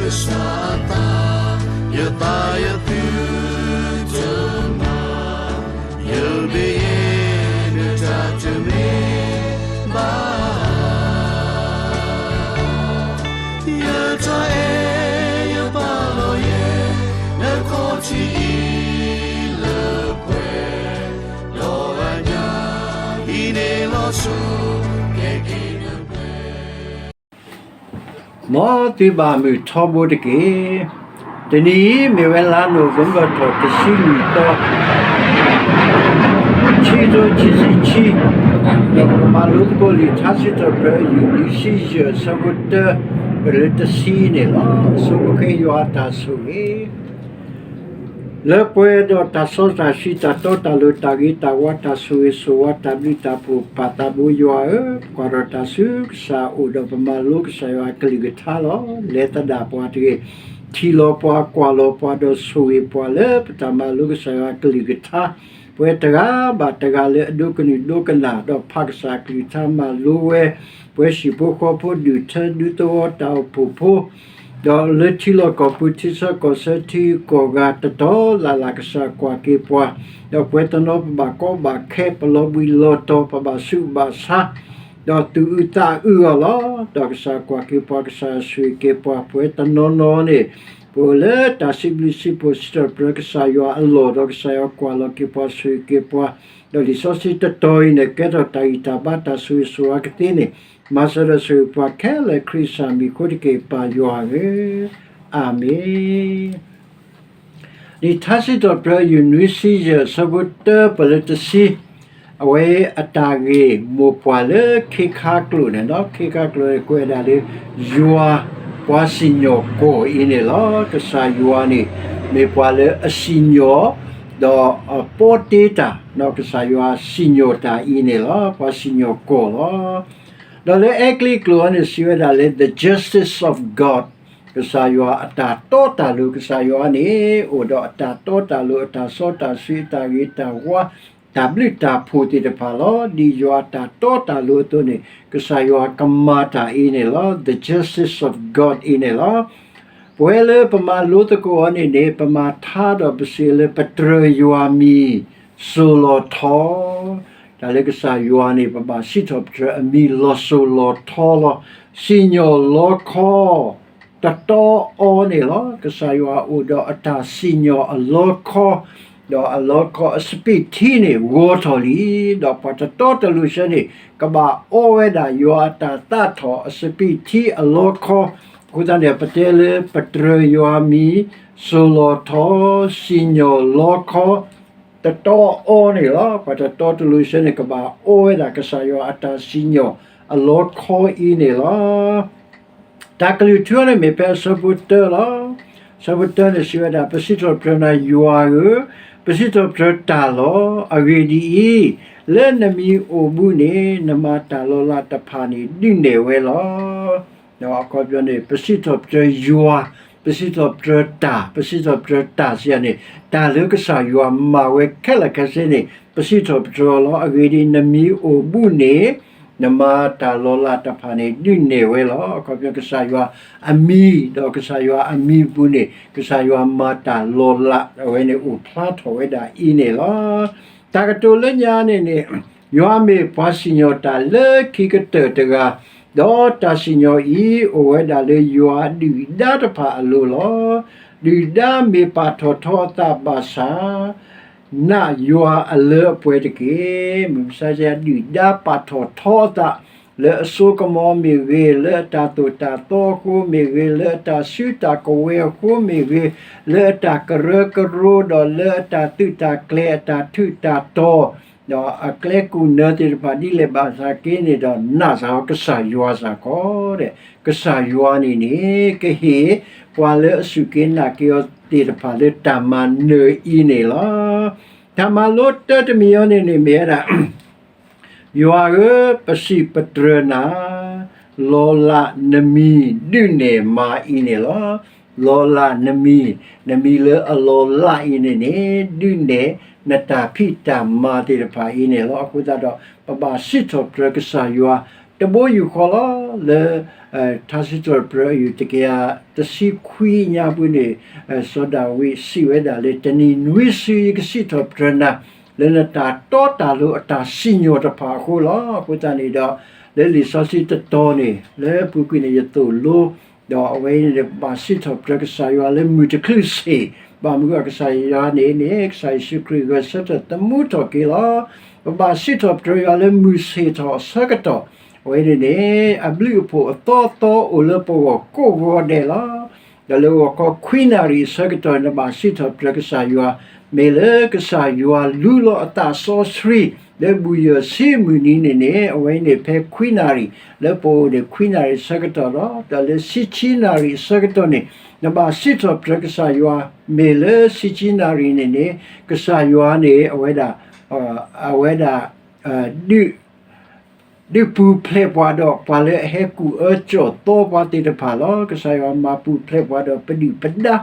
ကစၢ်အသး, ယသးယသုတမၤ, ယမ့ၢ်ယဲ နတၢ်တမ့ၢ်ဘၣ်. ယတၢ်အဲၣ်ယပာ်လီၤယဲ နခီၣ်ထံးအံၤလၢပှဲၤ, ဒီးအညၣ်အံၤန့ၣ်လီၤဆီ ကဲက့ၤလၢပှဲၤ မ်သုဘၣ်မုာ်ထီဘိတက့ၢ်. တနံၤအံၤ မ့ၢ်ဝဲလါနိၣ်ဝ့ဘၢၣ်ထီၣ်တဆံလွံၢ်သီ, ခံကထိခံဆံခံ, ဒီးပကမၤလိသကိးလံာ်ထါစံးထီၣ်ပတြၢၤ ယူၢ်နွံဆံယဲၢ် အဆၢဖိတၢ ပလၢတဆံန့ၣ်လီၤ. အဆိကတၢၢ် ယွၤအတၢ်ဆိၣ်ဂ့ၤ လၢပှဲၤဒီးတၢ်စီတၢ်ဆှံ တၢ်တီတၢ်လိၤ တၢ်ဂ့ၤတၢ်ဝါ တၢ်ဆိၣ်ဂ့ၤဆိၣ်ဝါ တၢ်ဘျုးတၢ်ဖှိၣ် ပၢ်သးဘိယွၤဧၢ, ပကွၢ်ထီၣ်တၢ်ဆူကစၢ်အအိၣ်ဒီး ပမၤလိကစၢ်ယွၤအကလုၢ်ကထါလီၤ. လဲၤသဒၣ်ပှၤတဂ့ၤ, ထံၣ်လီၤပှၤ ကွၢ်လီၤပှၤ ဒီးဆိၣ်ဂ့ၤပှၤလၢပတၢ်မၤလိကစၢ်ယွၤအကလုၢ်ကထါ, ပဝဲတဂၤဘၣ်တဂၤလၢအဒိကနုာ်ဒိကနၣ် ဒီးဖးကစၢ်အကလုၢ်ကထါမၤလိဝဲ, ပဝဲဟံၣ်ဖိဃီဖိ ဒူၣ်ထၢဒူသဝီ တၢ်အိၣ်ဖှိၣ်ဖိ ဒီးလၢထံလီၢ်ကီၢ်ပူၤ ထံဆၢကီၢ်ဆၢ ထံဂုၤကီၢ်ဂၤ တတီၤလၢ်လၢ် ကစၢ်ကွၢ်က့ၤပှၤ, ဒီးပဝဲတနီၤ ပဘၣ်ကီဘၣ်ခဲ ပလီၤဘှံးလီၤတီၤ ပဘၣ်ဆူးဘၣ်ဆါ, ဒီးသူၣ်အုးသးအုးအီၤလီၤ. ဒီးကစၢ်ကွၢ်က့ၤပှၤ ကစၢ်ဆိၣ်ဂ့ၤက့ၤပှၤ ပဝဲတနီၤနီၤန့ၣ် ပအိၣ်လၢတၢ်စံးဘျုးစံးဖှိၣ် စံးထီၣ်ပတြၢၤကစၢ်ယွၤအလီၢ် ဒီးကစၢ်ယွၤကွၢ်လီၤက့ၤပှၤ ဆိၣ်ဂ့ၤက့ၤပှၤ, ဒီးလံာ်စီဆှံတတီၤအံၤန့ၣ် ကဲထီၣ်တၢ်ဂံၢ်တၢ်ဘါ တၢ်ဆိၣ်ဂ့ၤဆိၣ်ဝါကသ့န့ၣ် မၤစၢၤဒီးဆိၣ်ဂ့ၤပှၤခဲလၢာ် ခရံာ်ကစၢ်မံၤအဃိတက့ၢ် ပၢ်ယွၤဧၢ, အၤမ့ၣ်. လံာ်ထါစံးထီၣ်ပတြၢၤ ယူၢ်နွံဆံယဲၢ် အဆၢဖိတၢ ပလၢတဆံ, အဝဲအတၢ်ဂ့ၢ်မိၢ်ပှၢ်လၢခ့ခါကျိာ်န့ၣ်လီၤ. ခ့ခါကျိာ်န့ၣ် ကွဲးဒၣ်လၢ ယွၤ ပှၤစံၣ်ညီၣ်ကွီၢ်အံၤန့ၣ်လီၤ. ကစၢ်ယွၤန့ၣ် မ့ၢ်ပှၤလၢအစံၣ်ညီၣ် ဒီးအပီတ့တၢ်, ကစၢ်ယွၤစံၣ်ညီၣ်တၢ်အံၤန့ၣ်လီၤ. ပှၤစံၣ်ညီၣ်ကွီၢ်လီၤ. ဒီးလၢအဲကလံးကျိာ်အံၤန့ၣ် စံးဝဲဒၣ်လၢ the justice of God, ကစၢ်ယွၤအတၢ်တီတၢ်လိၤ, ကစၢ်ယွၤန့ၣ် အိၣ်ဒီးအတၢ်တီတၢ်လိၤ အတၢ်စီတၢ်ဆှံ အတၢ်ဂ့ၤတၢ်ဝါ တၢ်ဘျုးတၢ်ဖှိၣ်သ့ၣ်တဖၣ်လီၤ. ဒ်ယွၤအတၢ်တီတၢ်လိၤအသိးန့ၣ် ကစၢ်ယွၤကမၤတၢ်အံၤန့ၣ်လီၤ. The justice of God အံၤန့ၣ်လီၤ. ပဝဲလၢပမၤလိသကိးအီၤန့ၣ်န့ၣ် ပမၤထါဒီးပစံးလၢ ပတြၢၤယွၤမံၤ စိၤလီၤထီ, တၢ်လၢကစၢ်ယွၤန့ၣ် ပဘၣ်စံးထီၣ်ပတြၢၤအမံၤလီၤစိၤလီၤထီလီၤ. စံၣ်ညီၣ်လီခီ တတီအီန့ၣ်လီၤ. ကစၢ်ယွၤအိၣ်ဒီးအတၢ်စံၣ်ညီၣ်အလီခီ, ဒီးအလီခီအစပံးထံန့ၣ် ဂီၤထီၣ်လံ, ဒီးပှၤတတီတလိၤဆၢန့ၣ် ကဘၣ်အီဝဲဒၣ်ယွၤအတၢ်သးထီၣ်အစပံးထံအလီခီ, အဃိသတးန့ၣ် ပတဲလၢပတြၢၤယွၤမံၤ စိၤလီၤထီ, စံၣ်ညီၣ်လီခီ တတီအီန့ၣ်လီၤ. ပှၤတတီတလိၤဆၢန့ၣ် ကဘၣ်အီဝဲဒၣ်ကစၢ်ယွၤအတၢ်စံၣ်ညီၣ်အလီခီအံၤန့ၣ်လီၤ. တၢ်ကလုၢ်ထူန့ၣ်မ့ၢ်ဖဲအဆၢဖိတၢလီၤ. အဆၢဖိတၢန့ၣ်စံးဝဲဒၣ်, ပစံးထီၣ်ပတြၢၤနၤယွၤဧၢ, ပစံးထီၣ်ပတြၢၤတၢ်လီၤ. အဂ့ၢ်ဒ်အံၤ, လၢနမံၤအိၣ်ဘူးန့ၣ် နမၤတၢ်လီၤလးတဖၣ်န့ၣ် ဒုးနဲၣ်ဝဲလီၤ. အခီပညီန့ၣ် ပစံးထီၣ်ပတြၢၤယွၤ, ပစံးထီၣ်ပတြၢၤတၢ်, ပစံးထီၣ်ပတြၢၤတၢ်စံးယၤန့ၣ် တၢ်လၢကစၢ်ယွၤမၤဝဲခဲလၢာ်ခဲဆ့န့ၣ် ပစံးထီၣ်ပတြၢၤအီၤလီၤ. အဂ့ၢ်ဒ်အံၤ, နမံၤအိၣ်ဘူးန့ၣ် နမၤတၢ်လီၤလးတဖၣ်န့ၣ် ဒုးနဲၣ်ဝဲလီၤ. အခီပညီ ကစၢ်ယွၤအမံၤ, ဒီးကစၢ်ယွၤအမံၤပူၤန့ၣ် ကစၢ်ယွၤမၤတၢ်လီၤလး အဝဲန့ၣ်အိၣ်ဖျါထီၣ်ဝဲဒၣ်အံၤန့ၣ်လီၤ. တၢ်ကတိၤလၢညါန့ၣ်န့ၣ် ယွၤမ့ၢ်ပှၤစံၣ်ညီၣ်တၢ်လၢခံကတၢၢ်တဂၤ, ဒီးတၢ်စံၣ်ညီၣ်အံၤ အိၣ်ဝဲဒၣ်လၢယွၤအဒုၣ်အဒါတဖၣ်အလိၤလီၤ. ဒုၣ်ဒါမ့ၢ်ပာ်ထီၣ်ထီအသးဘၣ်ဆၣ် နာ်ယွၤအလၢအပှဲၤတက့ၢ်. မုၢ်မဆါတနံၤဒုၣ်ဒါပာ်ထီၣ်ထီအသး လၢအစိကမီၤမ့ၢ်ဂ့ၤ, လၢအတၢ်သိၣ်တၢ်သီအဃိမ့ၢ်ဂ့ၤ, လၢအတၢ်စုတၢ်ကဝဲၤအဃိမ့ၢ်ဂ့ၤ, လၢအတၢ်ကရၢကရိဒီးလၢအတၢ်သုးတၢ်ကျဲၤ အတၢ်ထူးတၢ်တီၤ ဒီးအကျဲကူၣ်နၢသ့ၣ်တဖၣ်ဒ်လဲၣ်ဘၣ်ဆၣ်က့န့ၣ်ဒီး နာ်စ့ၢ်ကီးကစၢ်ယွၤစ့ၢ်ကီးဒီး ကစၢ်ယွၤန့ၣ်န့ၣ် ကဟ့ၣ်ပှၤလၢအစူၢ်က့ၤနာ်က့ၤအီၤသ့ၣ်တဖၣ်လၢတၢ်မၤနၢၤအံၤန့ၣ်လီၤ. တၢ်မၤလိတၢတမံၤအံၤန့ၣ်န့ၣ်မ့ၢ်ဝဲဒၣ် ယွၤဧၢ, ပစံးပတြၢၤနၤ, လီၤလးနမံၤ ဒုးနဲၣ်မၤအံၤန့ၣ်လီၤ. လီၤလးနမံၤ, နမံၤလၢအလီၤလးအံၤန့ၣ်န့ၣ် ဒုးနဲၣ်နတၢ်ဖံးတၢ်မၤသ့ၣ်တဖၣ်အံၤန့ၣ်လီၤ. အဃိသတးဒီး ပဘၣ်စံးထီၣ်ပတြၢၤကစၢ်ယွၤ တဘိယူၢ်ဃီလီၤ. လၢ ထါစံးထီၣ်ပတြၢၤအယုၢ်တကယၤတဆံခွံညါပူၤန့ၣ် စီၤဒၤဝံးစံးဝဲဒၣ်လၢ တနံၤနွံစုယကစံးထီၣ်ပတြၢၤနၤ လၢနတၢ်တီတၢ်လိၤအတၢ်စံၣ်ညီၣ်တဖၣ်အဃိလီၤ. အဃိသတးန့ၣ်ဒီး လၢလံာ်စီဆှံတတီၤန့ၣ် လၢပူၤကွံာ်န့ၣ်ယသိၣ်လိ ဒီးအဝဲအံၤန့ၣ် ပဘၣ်စံးထီၣ်ပတြၢၤကစၢ်ယွၤလၢမုၢ်တချုးဆ့ၣ်, ဘၣ်မနုၤအဃိ ကစၢ်ယွၤန့ၣ်န့ၣ် ကစၢ်ယ့ၣ်ၡူးခရံာ်ဂဲၤဆၢထၢၣ်သမူထီၣ်က့ၤလီၤ. ပဘၣ်စံးထီၣ်ပတြၢၤယွၤလၢမုၢ်ဆ့ၣ်ထီၣ်အဆၢကတီၢ်, အဝဲန့ၣ်န့ၣ် အဘျုးအဖှိၣ်အသီသီအိၣ်လၢပဂီၢ်ကိးဂီၤဒဲးလီၤ. ဒီးလၢဂီၤခီခွံနၣ်ရံၣ်အဆၢကတီၢ်န့ၣ် နဘၣ်စံးထီၣ်ပတြၢၤကစၢ်ယွၤ, မ့ၢ်လၢကစၢ်ယွၤလူလီၤအသးစီဆှံ လၢဘူၣ်ယီၢ်ဆံမုၢ်နံၤန့ၣ်န့ၣ် အဝဲန့ၣ်ဖဲခွံနၣ်ရံၣ် လၢပအိၣ်န့ၣ်ခွံနၣ်ရံၣ်အဆၢကတီၢ်လီၤ. ဒီးလၢဆံဆံနၣ်ရံၣ်အဆၢကတီၢ်န့ၣ် နဘၣ်စံးထီၣ်ပတြၢၤကစၢ်ယွၤ, မ့ၢ်လၢဆံဆံနၣ်ရံၣ်န့ၣ်န့ၣ် ကစၢ်ယွၤန့ၣ် အဝဲဒၣ် အဝဲဒၣ် ဒုး ဒုးပူၤဖျဲးပှၤဒီးပှၤလၢအဟဲကူၣ်အၢကၠီၣ်သီပှၤသ့ၣ်တဖၣ်လီၤ. ကစၢ်ယွၤမၤပူၤဖျဲးပှၤဒီးပဒုၣ်ပဒါ,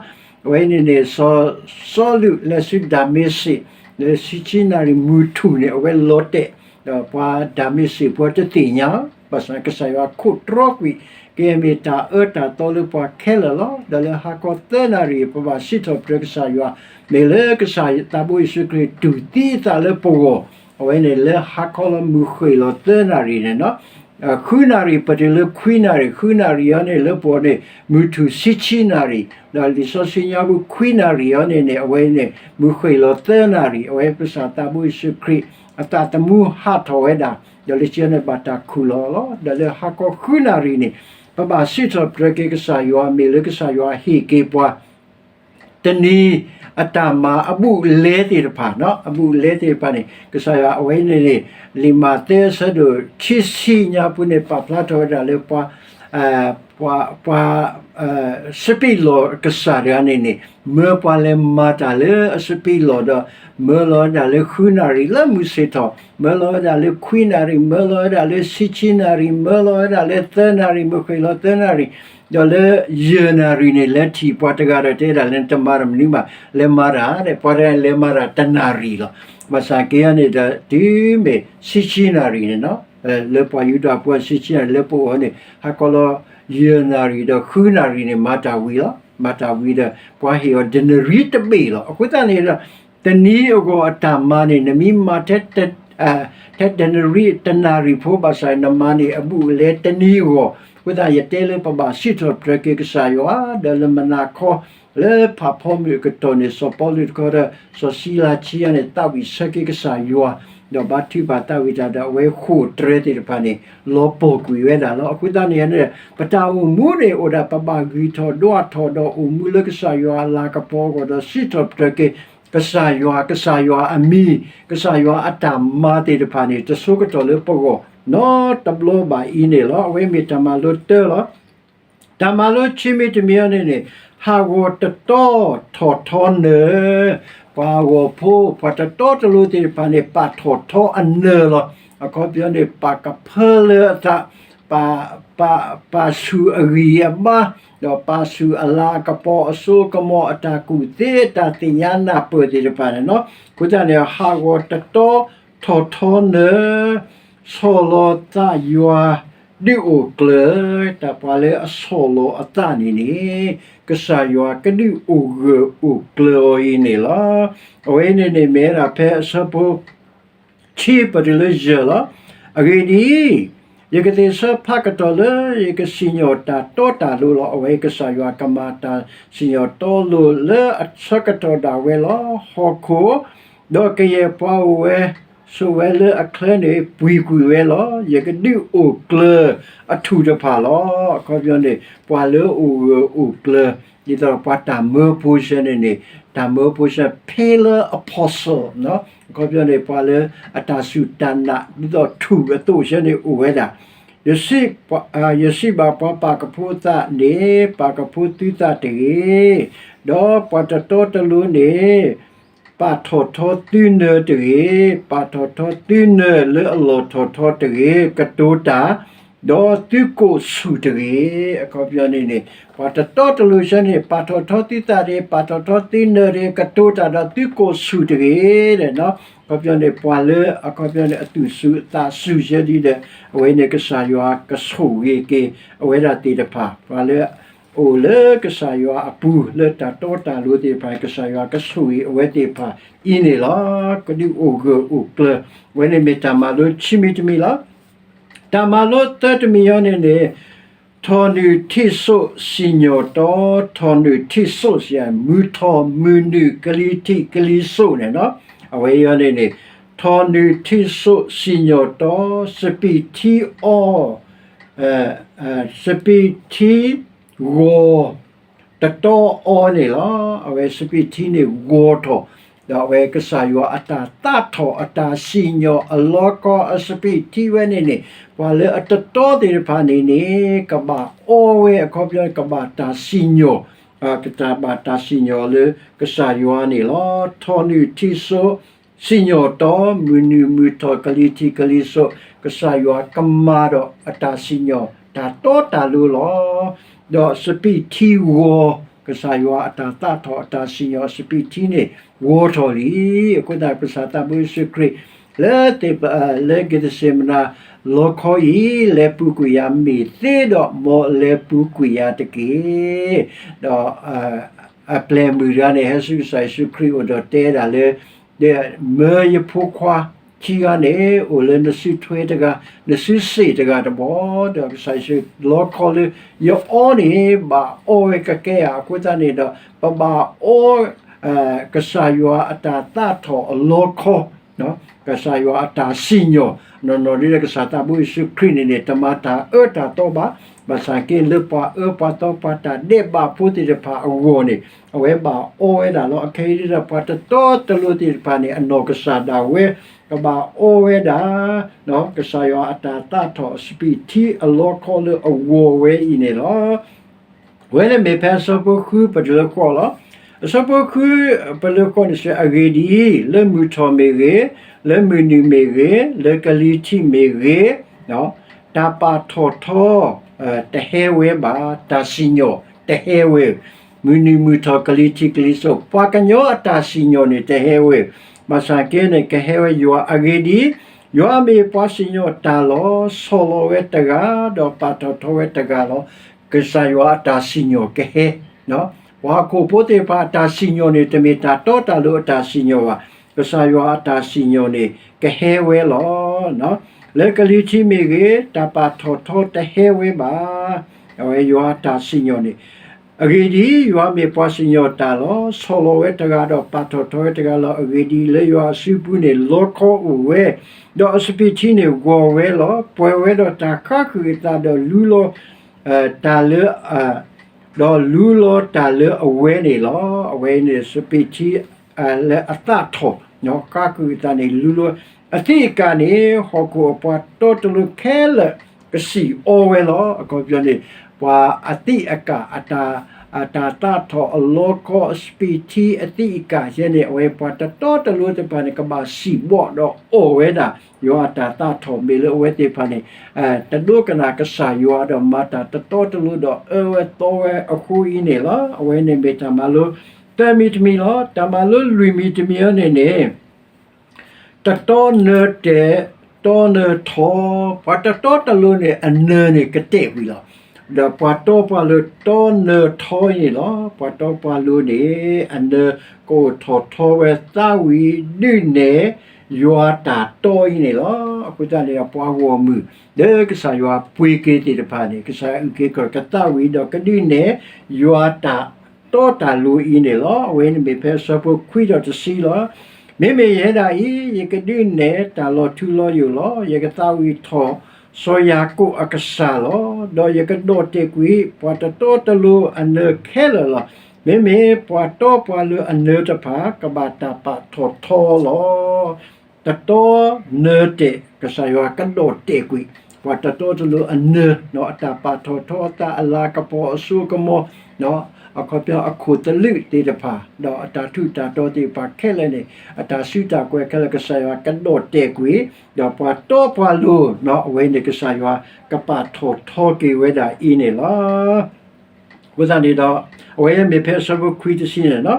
အဝဲန့ၣ်န့ၣ် စီၤ စီလူးလဲၤဆူဒၤမ့းစ့း လၢဆံဆံနၣ်ရံၣ်မုၢ်ထူၣ်န့ၣ် အဝဲလီၤတဲာ်, ဒီးပှၤဒၤမ့းစ့းဖိတသ့ၣ်ညါ, ဘၣ်ဆၣ်ကစၢ်ယွၤခိးတြီကွံာ် ကယဲၢ်မ့ၢ်တၢ်အၢတၢ်သီလၢပှၤခဲလၢာ်လီၤ. ဒီးလၢဟါခီသၢနၣ်ရံၣ် ပဘၣ်စံးထီၣ်ပတြၢၤကစၢ်ယွၤ, မ့ၢ်လၢကစၢ်သးဘိယ့ၣ်ၡူးခရံာ်တူၢ်သံအသးလၢပဂီၢ်, အဝဲန့ၣ်လၢဟါခီလီၤမုၢ်ဃ့ၢ်လီၤသၢနၣ်ရံၣ်န့ၣ်လီၤ. ဃုနၣ်ရံၣ်ပတုၤလၢခွံနၣ်ရံၣ်, ဃုနၣ်ရံၣ်အံၤန့ၣ် လၢပအိၣ်န့ၣ် မုၢ်ထူၣ်ဆံဆံနၣ်ရံၣ်, ဒီးလံာ်စီဆှံညါပူၤခွံနၣ်ရံၣ်အံၤန့ၣ်န့ၣ် အဝဲန့ၣ် မုၢ်ဃ့ၢ်လီၤသၢနၣ်ရံၣ်, အဝဲကစၢ်သးဘိယ့ၣ်ၡူးခရံာ် အသးသမူဟးထီၣ်ဝဲဒၣ်, ဒီးလၢခံန့ၣ်ဘၣ်တၢ်ခူၣ်လီၤလီၤ. ဒီးလၢဟါခီဃုနၣ်ရံၣ်န့ၣ် ပဘၣ်စံးထီၣ်ပတြၢၤက့ၤကစၢ်ယွၤ, မ့ၢ်လၢကစၢ်ယွၤဟ့ၣ်က့ၤပှၤ တနံၤအတၢ်မၤအဘူးအလဲသ့ၣ်တဖၣ်, အဘူးအလဲသ့ၣ်တဖၣ်န့ၣ် ကစၢ်ယွၤအဝဲန့ၣ်န့ၣ် လံာ်မးသဲအဆၢဒိၣ်ခံဆံညါပူၤန့ၣ် ပာ်ဖျါထီၣ်ဝဲဒၣ်လၢပှၤ ပှၤ ပှၤ စပံးလီၢ်ကစၢ်တဂၤန့ၣ်န့ၣ် မၢပှၤလဲၤမၤတၢ်လၢအစပံးလီၢ်ဒီး မၢလီၤဝဲဒၣ်လၢဃုနၣ်ရံၣ်လၢမုၢ်ဆ့ၣ်ထီၣ်, မၢလီၤဝဲဒၣ်လၢခွံနၣ်ရံၣ်, မၢလီၤဝဲဒၣ်လၢဆံဆံနၣ်ရံၣ်, မၢလီၤဝဲဒၣ်လၢသၢနၣ်ရံၣ်, မုၢ်ဃ့ၢ်လီၤသၢနၣ်ရံၣ်, ဒီးလၢယဲၢ်နၣ်ရံၣ်န့ၣ် လဲၤထံၣ်ပှၤတဂၤဒီးတဲဒၣ်လၢနတမၤတၢ်မနုၤဘၣ်, လဲၤမၤတၢ်, ပှၤတဂၤလဲၤမၤတၢ်တနၣ်ရံၣ်လီၤ. ဘၣ်ဆၣ်က့ၤအံၤန့ၣ်ဒီး တုၤမ့ၢ်ဆံဆံနၣ်ရံၣ်န့ၣ်လီၤ. လၢပှၤယူဒၤဖိဆံဆံနၣ်ရံၣ် လၢပအိၣ်န့ၣ် ဟါခီလီၤ ယဲၢ်နၣ်ရံၣ်ဒီးဃုနၣ်ရံၣ်န့ၣ် မၤတၢ်ဝံၤလီၤ. မၤတၢ်ဝံၤဒီး ပှၤဟ့ၣ်အီၤဒနရံတဘ့ၣ်လီၤ. အဃိသတးန့ၣ်ဒီး တနံၤအဂီၢ်အတၢ်မၤန့ၣ် နမ့ၢ်မၤထဲ ထဲဒနရံတနၣ်ရံၣ်ဖိဘၣ်ဆၣ် နမၤန့ၢ်အဘူးအလဲတနံၤအဂီၢ်, အဃိသတးယတဲလၢပဘၣ်စံးထီၣ်ပတြၢၤက့ၤကစၢ်ယွၤ, ဒီးလၢမုၢ်နၤခီ လၢဖးဖီမုၢ်အကတီၢ်န့ၣ် စီၤပီလူးတခီဒီး စီၤစံလၤခံဂၤန့ၣ် သးဝံၣ်ဆၢက့ၤကစၢ်ယွၤ, ဒီးဘါထုကဖၣ်သးဝံၣ်တၢ်ဒီး အဝဲဃိာ်တြဲၤသ့ၣ်တဖၣ်န့ၣ် လီၤပှီၢ်ကွံာ်ဝဲဒၣ်လီၤ. အဃိသတးန့ၣ်န့ၣ် ပတၢ်အိၣ်မူန့ၣ် အိၣ်ဒၣ်ပဘၣ်ဂံၢ်ထီၣ်ဒွးထီၣ်ဒီးအိၣ်မူလၢကစၢ်ယွၤအလၤကပီၤအဂီၢ်ဒီးစံးထီၣ်ပတြၢၤက့ၤ ကစၢ်ယွၤ, ကစၢ်ယွၤအမံၤ, ကစၢ်ယွၤအတၢ်မၤသ့ၣ်တဖၣ်န့ၣ် တဆိကတီၢ်လၢပဂီၢ် နီတဘျီဘၣ်အံၤန့ၣ်လီၤ. အဝဲမ့ၢ်တၢ်မၤလိတၢလီၤ. တၢ်မၤလိခံမံၤတမံၤအံၤန့ၣ်န့ၣ် ဟးဂီၤတတီထီၣ်ထီနၢၤ, ပှၤဂီၤဖိ ပှၤတတီတလိၤသ့ၣ်တဖၣ်န့ၣ် ပာ်ထီၣ်ထီအနၢၤလီၤ. အခီပညီန့ၣ် ပာ်ကဖၢလၢအသး ပာ် ပာ် ပာ်ဆူၣ်အဂံၢ်အဘါ, ဒီးပာ်ဆူၣ်အလၤအကပီၤအစိကမီၤ အတၢ်ကူၣ်သ့ အတၢ်သ့ၣ်ညါနၢ်ပၢၢ်သ့ၣ်တဖၣ်န့ၣ်လီၤ. အဃိသတးန့ၣ် ဟးဂီၤတတီထီၣ်ထီနၢၤ, ဆီၣ်လီၤသးယွၤဒုးအိၣ်ကျၢၤ, တၢ်ပှၤလၢအဆီၣ်လီၤအသးန့ၣ်န့ၣ် ကစၢ်ယွၤကဒုးအိၣ်ဂၢၢ်အိၣ်ကျၢၤအီၤအံၤန့ၣ်လီၤ. အဝဲန့ၣ်န့ၣ်မ့ၢ်ဝဲဒၣ်ဖဲအဆၢဖိ ဆံပတုၤလၢယဲၢ်လီၤ. အဂ့ၢ်ဒ်အံၤ, ယကသ့ၣ်ဆၢဖးကတီၢ်လၢယကစံၣ်ညီၣ်တၢ်တီတၢ်လိၤလီၤ. အဝဲကစၢ်ယွၤကမၤတၢ်စံၣ်ညီၣ်တီလိၤလၢအဆၢကတီၢ်ဒၣ်ဝဲလီၤ. ဟီၣ်ခိၣ်, ဒီးကယဲၢ်ပှၤအိၣ်ဝဲဆိးဝဲလၢအချၢန့ၣ် ပှံၤကွံာ်ဝဲလီၤ. ယကဒုးအိၣ်ကျၢၤအထူၣ်တဖၣ်လီၤ. အခီပညီန့ၣ် ပှၤလၢအအိၣ်ဂၢၢ်အိၣ်ကျၢၤ ဒ်သိးပှၤတၢ်မၢဖိဆၢန့ၣ်န့ၣ် တၢ်မၢဖိဆၢ pillar apostle အခီပညီန့ၣ် ပှၤလၢအတၢ်စူၢ်တၢ်နာ် ဒ်သိးထူၣ်အသိးဆၢန့ၣ်အိၣ်ဝဲဒၣ်. ယစံးဘၣ်ပှၤပာ်ကဖိသးန့ၣ် ပာ်ကဖိသုသးတဂ့ၤ, ဒီးပှၤတတီတလိၤန့ၣ် ပာ်ထီၣ်ထီသုနၢၤတဂ့ၤ, ပာ်ထီၣ်ထီသုနၢၤလၢအလီၢ်ထီၣ်ထီတဂ့ၤ, ကတိၤတၢ် ဒီးသုကိာ်ဆူၣ်တဂ့ၤ. အခီပညီန့ၣ်န့ၣ် ပှၤတတီတလိၤဆၢန့ၣ် ပာ်ထီၣ်ထီသုသးတဂ့ၤ, ပာ်ထီၣ်ထီသုနၢၤတဂ့ၤ, ကတိၤတၢ်ဒီးသုကိာ်ဆူၣ်တဂ့ၤ. အခီပညီန့ၣ် ပှၤလၢအခီပညီန့ၣ် အသူၣ်ဆူၣ်အသးဆူၣ်ဆၢဒ်ဒီး အဝဲန့ၣ်ကစၢ်ယွၤကဆိၣ်ဂ့ၤက့ၤ အဝဲဒၣ်သ့ၣ်တဖၣ် ပှၤလၢအအိၣ်လၢကစၢ်ယွၤအပူၤ လၢတၢ်တီတၢ်လိၤသ့ၣ်တဖၣ် ကစၢ်ယွၤကဆိၣ်ဂ့ၤအဝဲသ့ၣ်တဖၣ်အံၤန့ၣ်လီၤ. ကဒုးအိၣ်ဂၢၢ်အိၣ်ကျၢၤ အဝဲန့ၣ်မ့ၢ်တၢ်မၤလိခံမံၤတမံၤလီၤ. တၢ်မၤလိသၢတမံၤအံၤန့ၣ်န့ၣ် ထီၣ်နုၢ်ထံၣ်စိးစံၣ်ညီၣ်တီ, ထီၣ်နုၢ်ထံၣ်စိးစံၣ် မုၢ်ထီၣ်မုၢ်နုာ်ကလံၤထံးကလံၤစိးန့ၣ်လီၤ. အဝဲအံၤန့ၣ်န့ၣ် ထီၣ်နုၢ်ထံၣ်စိးစံၣ်ညီၣ်တီ, စပံးထံအီ စပံးထံဂီၤ တတီအီန့ၣ်လီၤ. အဝဲစပံးထံန့ၣ်ဂီၤထီၣ်, ဒီးအဝဲကစၢ်ယွၤအတၢ်သးထီၣ်အတၢ်စံၣ်ညီၣ်အလီခီအစပံးထံဝဲန့ၣ်န့ၣ် ပှၤလၢအတတီသ့ၣ်တဖၣ်န့ၣ်န့ၣ် ကဘၣ်အီဝဲအခီပညီ ကဘၣ်တၢ်စံၣ်ညီၣ် ကဘၣ်တၢ်စံၣ်ညီၣ်လၢကစၢ်ယွၤန့ၣ်လီၤ. ထီၣ်နုၢ်ထံၣ်စိး စံၣ်ညီၣ်တီ, မုၢ်နုာ်မုၢ်ထီၣ်ကလံၤထံးကလံၤစိး, ကစၢ်ယွၤကမၤဒီးအတၢ်စံၣ်ညီၣ်တၢ်တီတၢ်လိၤလီၤ. ဒီးစပံးထံဂီၤ ကစၢ်ယွၤအတၢ်သးထီၣ်အတၢ်စံၣ်ညီၣ်အစပံးထံန့ၣ် ဂီၤထီၣ်လံ. အဃိသတး ကစၢ်သးဘိယ့ၣ်ၡူးခရံာ် လၢသ့ၣ် လၢက့ၤသစ့မနၤလီခီအံၤ လဲၤပူၤကွံာ်ယၤမ့ၢ်သ့ဒီး မ်လဲၤပူၤကွံာ်ယၤတက့ၢ်. ဒီး အပျဲၢ်မုၣ်တဂၤန့ၣ် ဟဲဆူကစၢ်ယ့ၣ်ၡူးခရံာ်အအိၣ်ဒီးတဲဒၣ်လၢ မၢယဖိခွါခံဂၤန့ၣ် အိၣ်လၢနစုထွဲတဂၤ, နစုစ့ၣ်တဂၤတဘီ, ဒီးကစၢ်ယ့ၣ်ၡူးလီခီလၢ ယအီန့ၣ် ဘၣ်အီဝဲကကဲဧါ. အဃိသတးန့ၣ်ဒီး ပဘၣ်အီ ကစၢ်ယွၤအတၢ်သးထီၣ်အလီခီ ကစၢ်ယွၤအတၢ်စံၣ်ညီၣ်, နီၢ်နီၢ်ဒ်လၢကစၢ်သးဘိယ့ၣ်ၡူးခရံာ်န့ၣ်န့ၣ် တမၤတၢ်အၢတၢ်သီဘၣ်. ဘၣ်ဆၣ်က့လၢပှၤအၢပှၤသီပှၤတၢ်ဒဲးဘးဖိသ့ၣ်တဖၣ်အဂီၢ်န့ၣ် အဝဲဘၣ်အီဝဲဒၣ်လီၤ. အခဲအံၤဒ်ဒီးပှၤတတီတလိၤသ့ၣ်တဖၣ်န့ၣ် အနီၢ်ကစၢ်ဒၣ်ဝဲ ကဘၣ်အီဝဲဒၣ် ကစၢ်ယွၤအတၢ်သးထီၣ်အစပံးထံအလီခီလၢအဂီၢ်ဝဲအံၤန့ၣ်လီၤ. ဝဲန့ၣ်မ့ၢ်ဖဲအဆၢဖိဃုပလၢဃီလီၤ. အဆၢဖိဃုပလၢဃီန့ၣ်စ့ၢ် အဂ့ၢ်ဒ်အံၤ, လၢမုၢ်ထီၣ်မ့ၢ်ဂ့ၤ, လၢမုၢ်နုာ်မ့ၢ်ဂ့ၤ, လၢကလံၤထံးမ့ၢ်ဂ့ၤ, တၢ်ပာ်ထီၣ်ထီ တဟဲဝဲဘၣ်, တၢ်စံၣ်ညီၣ်တဟဲဝဲ, မုၢ်နုာ်မုၢ်ထီၣ်ကလံၤထံးကလံၤစိး ပှၤကညီအတၢ်စံၣ်ညီၣ်န့ၣ်တဟဲဝဲ, ဘၣ်ဆၣ်က့န့ၣ် ကဟဲဝဲယွၤအဂ့ၢ်ဒ်အံၤ, ယွၤမ့ၢ်ပှၤစံၣ်ညီၣ်တၢ်လီၤ. ဆီၣ်လီၤဝဲတဂၤ ဒီးပာ်ထီၣ်ထီဝဲတဂၤလီၤ. ကစၢ်ယွၤအတၢ်စံၣ်ညီၣ်ကဟဲ, ပှၤဟီၣ်ခိၣ်ဖိသ့ၣ်တဖၣ်အတၢ်စံၣ်ညီၣ်န့ၣ် တမ့ၢ်တၢ်တီတၢ်လိၤအတၢ်စံၣ်ညီၣ်ဘၣ်. ကစၢ်ယွၤအတၢ်စံၣ်ညီၣ်န့ၣ် ကဟဲဝဲလီၤ. လၢကလံၤထံးမ့ၢ်ဂ့ၤ, တၢ်ပာ်ထီၣ်ထီတဟဲဝဲဘၣ်. အဝဲယွၤအတၢ်စံၣ်ညီၣ်န့ၣ် အဂ့ၢ်ဒ်အံၤ, ယွၤမ့ၢ်ပှၤစံၣ်ညီၣ်တၢ်လီၤ. ဆီၣ်လီၤဝဲတဂၤဒီးပာ်ထီၣ်ထီဝဲတဂၤလီၤ. အဂ့ၢ်ဒ်အံၤ, လၢယွၤအစုပူၤန့ၣ် လီခီအိၣ်ဝဲ, ဒီးအစပံးထံန့ၣ်ဂီၤဝဲလီၤ. ပှဲၤဝဲဒီးတၢ်ဃါဃုာ်အသးဒီးလူလီၤ တၢ်လၢ ဒီးလူလီၤတၢ်လၢအဝဲန့ၣ်လီၤ. အဝဲန့ၣ်စပံးထံ လၢအသးထီၣ် ဃါဃုာ်အသးန့ၣ် လူလီၤ အသံးအကာ်န့ၣ် ဟီၣ်ခိၣ်အပှၤတီတလိၤခဲလၢာ်ကစံၣ်အီဝဲလီၤ. အခီပညီန့ၣ် ပှၤအသံးအကာ် အတၢ်သးထီၣ်အလီခီ အစပံးထံအသံးအကာ်ယဲန့ၣ် အဝဲပှၤတတီတလိၤသ့ၣ်တဖၣ်န့ၣ် ကဘၣ်စံၣ်ဘီၣ်ဒီးအီၣ်ဝဲဒၣ် ယွၤအတၢ်သးထီၣ် မ့ၢ်လၢအဝဲသ့ၣ်တဖၣ်န့ၣ် တဒိကနၣ်ကစၢ်ယွၤဒီးမၤတၢ်တတီတလိၤဒီးအၢဝဲသီဝဲအဃိအံၤန့ၣ်လီၤ. အဝဲန့ၣ်မ့ၢ်တၢ်မၤလိ သၢမံၤတမံၤလီၤ. တၢ်မၤလိလွံၢ်မံၤတမံၤအံၤန့ၣ်န့ၣ် တတီနၢၤတဲာ် တီနၢၤထီ, ပှၤတတီတလိၤန့ၣ် အနၢၤန့ၣ်ကတဲာ်ကွံာ်လီၤ. ဒီးပှၤတီပှၤလိၤတီနၢၤထီအံၤန့ၣ်လီၤ. ပှၤတီပှၤလိၤန့ၣ် အနၢၤကအိၣ်ထီၣ်ထီဝဲ သးဝံၣ် ဒုးနဲၣ် ယွၤတၢ်တီအံၤန့ၣ်လီၤ. အဃိသတးန့ၣ် ပှၤဂီၢ်မုၢ် လၢကစၢ်ယွၤပှ့ၤက့ၤသ့ၣ်တဖၣ်န့ၣ် ကစၢ်ယွၤအုၣ်က့ၤခီၣ်က့ၤ ကသးဝံၣ်ဒီးကဒုးနဲၣ် ယွၤတၢ်တီတၢ်လိၤအံၤန့ၣ်လီၤ. အဝဲန့ၣ်မ့ၢ်ဖဲအဆၢဖိခွံဒီးတဆံလီၤ. မ့မ့ၢ်ယဲဒၣ်အံၤ ယကဒုးနဲၣ်တၢ်လီၤထူလီၤယိာ်လီၤ. ယကသးဝံၣ်ထီၣ် စီၤယၤကိာ်အကစၢ်လီၤ. ဒီးယကဒီၣ်တဲာ်ကွံာ် ပှၤတတီတလိၤအနၢၤခဲလၢာ်လီၤ. မ့မ့ၢ်ပှၤတီပှၤလိၤအနၢၤတဖၣ် ကဘၣ်တၢ်ပာ်ထီၣ်ထီလီၤ. တတီနၢၤတဲာ် ကစၢ်ယွၤကဒီၣ်တဲာ်ကွံာ် ပှၤတတီတလိၤအနၢၤ, အတၢ်ပာ်ထီၣ်ထီအသး, အလၤကပီၤ, အစိကမီၤ, အခီပညီအခိၣ်သလုးသ့ၣ်တဖၣ်, ဒီးအတၢ်ထူးတၢ်တီၤသ့ၣ်တဖၣ်ခဲလၢာ်န့ၣ် အတၢ်စုတၢ်ကဝဲၤခဲလၢာ် ကစၢ်ယွၤကဒီၣ်တဲာ်ကွံာ်, ဒီးပှၤတီပှၤလိၤ အဝဲန့ၣ် ကစၢ်ယွၤကပာ်ထီၣ်ထီက့ၤဝဲဒၣ်အံၤန့ၣ်လီၤ. အဃိသတးန့ၣ်ဒီး အဝဲမ့ၢ်ဖဲအဆၢဖိခွံတဆံန့ၣ်လီၤ.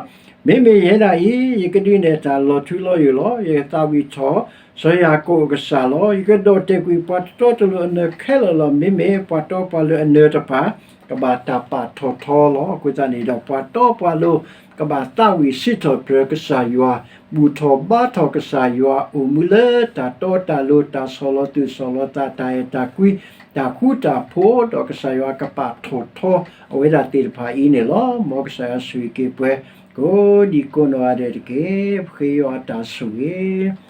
မ့မ့ၢ်ယဲဒၣ်အံၤ ယကဒုးနဲၣ်တၢ်လီၤထူလီၤယိာ်လီၤ. ယကသးဝံၣ်ထီၣ် စီၤယၤကိာ်အကစၢ်လီၤ. ယကဒီၣ်တဲာ်ကွံာ်ပှၤတတီတလိၤအနၢၤခဲလၢာ်လီၤ. မ့မ့ၢ်ပှၤတီပှၤလိၤအနၢၤတဖၣ် ကဘၣ်တၢ်ပာ်ထီၣ်ထီလီၤ. အဃိသတးန့ၣ်ဒီး ပှၤတီပှၤလိၤ ကဘၣ်သးဝံၣ်စံးထီၣ်ပတြၢၤကစၢ်ယွၤ, ဘူၣ်ထီၣ်ဘါထီၣ်ကစၢ်ယွၤ, အိၣ်မူလၢတၢ်တီတၢ်လိၤ, တၢ်ဆီၣ်လီၤသူၣ်ဆီၣ်လီၤသး, တၢ်အဲၣ်တၢ်ကွံ, တၢ်ဃူတၢ်ဖိး, ဒီးကစၢ်ယွၤကပာ်ထီၣ်ထီ အဝဲဒၣ်သ့ၣ်တဖၣ်အံၤန့ၣ်လီၤ. မ်ကစၢ်ယွၤဆိၣ်ဂ့ၤက့ၤပှၤ ကိးဒံကိးနီၢ်ဂၤဒဲးတက့ၢ်. ပဃ့ယွၤအတၢ်ဆိၣ်ဂ့ၤ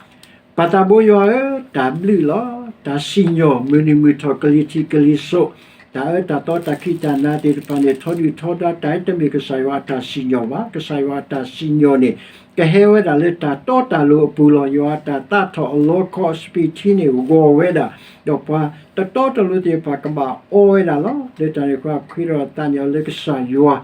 ပၢ်သးဘိယွၤဧၢ, တၢ်ဘျုးလီၤ. တၢ်စံၣ်ညီၣ်မုၢ်နံၤမုၢ်ထီၣ် ကလံၤထံးကလံၤစိး, တၢ်အၢတၢ်သီ တၢ်ခံးတၢ်နၤသ့ၣ်တဖၣ်န့ၣ် ထီဒုၣ်ထီဒါတၢ် တမ့ၢ်ကစၢ်ယွၤအတၢ်စံၣ်ညီၣ်ဘၣ်. ကစၢ်ယွၤအတၢ်စံၣ်ညီၣ်န့ၣ် ကဟဲဝဲဒၣ်လၢတၢ်တီတၢ်လိၤအပူၤလီၤ. ယွၤအတၢ်သးထီၣ်အလီခီအစပံးထံန့ၣ် ဂီၤဝဲဒၣ်, ဒီးပှၤတတီတလိၤသ့ၣ်တဖၣ်ကဘၣ်အီဝဲဒၣ်လီၤ. လၢတၢ်န့ၣ်အဃိ ပဃ့ဒီးသးညီလၢကစၢ်ယွၤ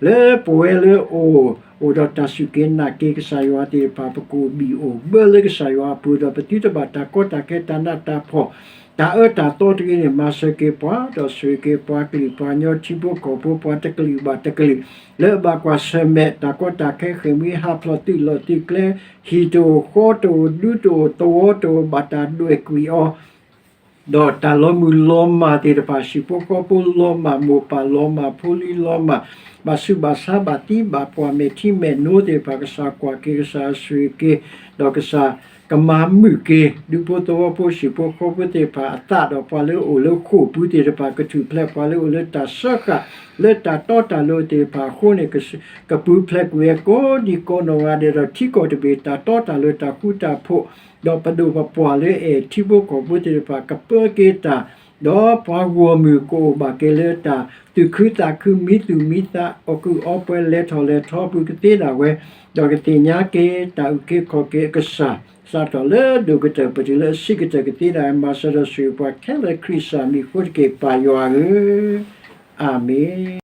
လၢပဝဲလၢအိၣ် အိၣ်ဒီးတၢ်စူၢ်က့ၤနာ်က့ၤကစၢ်ယွၤသ့ၣ်တဖၣ် ပကအိၣ်ဘံၣ်အိၣ်ဘၢလၢကစၢ်ယွၤအပူၤ ဒီးပသုတဘၣ်တၢ်ကီတၢ်ခဲတၢ်နးတၢ်ဖှီၣ် တၢ်အၢတၢ်သီတဂ့ၤန့ၣ် မၤစၢၤက့ၤပှၤ ဒီးဆိၣ်ဂ့ၤက့ၤပှၤကလုာ်ပှၤကညီထံဖိကီၢ်ဖိ ပှၤတကလုာ်ဘၣ်တကလုာ် လၢအဘၣ်ကွၢ်ဆၢၣ်မဲာ် တၢ်ကီတၢ်ခဲဃ့ၢ်မှံဟးဖျိးသုးလီၢ်သုးကျဲ ဟံၣ်တအိၣ်ဃီတအိၣ်ဒူတအိၣ်သဝီတအိၣ်ဘၣ်တၢ်ဒွဲၣ်ကွံာ်အီၤ ဒီးတၢ်လီၤမုၢ်လီၤမၢ်သ့ၣ်တဖၣ် ဟံၣ်ဖိဃီဖိလီၤမၢ် မိၢ်ပၢ်လီၤမၢ်ဖိလံၤလီၤမၢ် ဘၣ်ဆူးဘၣ်ဆါဘၣ်သံဘၣ်ပှၢ်မဲာ်ထံမဲာ်နိသ့ၣ်တဖၣ် ကစၢ်ကွၢ်က့ၤ ကစၢ်ဆိၣ်ဂ့ၤက့ၤ ဒီးကစၢ်ကမၤမုာ်က့ၤ ဒူဖိသဝီဖိဟံၣ်ဖိဃီဖိသ့ၣ်တဖၣ်အသးဒီးပှၤလၢအအိၣ်လၢဃိာ်ပူၤသ့ၣ်တဖၣ် ကထူၣ်ဖျဲးပှၤလၢအအိၣ်လၢတၢ်စၢဃာ် လၢတၢ်တီတၢ်လိၤသ့ၣ်တဖၣ်အဃိန့ၣ် ကပူၤဖျဲးကွံာ်ဝဲကိးဒံကိးနီၢ်ဂၤဒဲးဒီးထံကီၢ်တဘ့ၣ် တၢ်တီတၢ်လိၤတၢ်ဃူတၢ်ဖိး ဒီးပဒိၣ်ပပှၢ်လၢအဲၣ်ထံဖိကီၢ်ဖိသ့ၣ်တဖၣ် ကပၢက့ၤတၢ် ဒီးပှၤဂီၢ်မုၢ်ကအိၣ်ဘၣ်က့ၤလၢတၢ်သူၣ်ခုသးခု မံသူၣ်မံသး အီၣ်ကုၢ်အီပှဲၤ လဲၤထီၣ်လဲၤထီပူၤကသ့ဒၣ်ဝဲ ဒီးကသ့ၣ်ညါက့ၤတၢ်အုၣ်က့ၤခီၣ်က့ၤအကစၢ် စးထီၣ်လၢဒိၣ်ကတၢၢ် ပတုၤလၢအဆံးကတၢၢ်ကသ့ဒၣ်ဝဲ မၤစၢၤဒီးဆိၣ်ဂ့ၤပှၤခဲလၢာ်ခရံာ်စၢ်မံၤအဃိတက့ၢ် ပၢ်ယွၤဧၢ, အၤမ့ၣ်.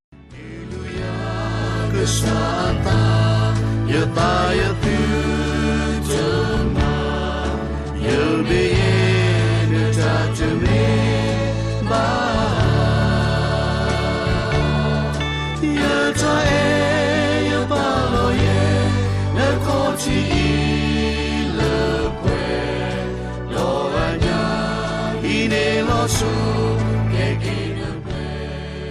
ကစၢ်အသး ယသးယသုတမၤ ယမ့ၢ်ယဲ နတၢ်တမ့ၢ်ဘၣ် ယတၢ်အဲၣ်ယပာ်လီၤယဲ နခီၣ်ထံးအံၤလၢပှဲၤ ဒီးအညါ ဟံးန့ၢ်လီၤဆူ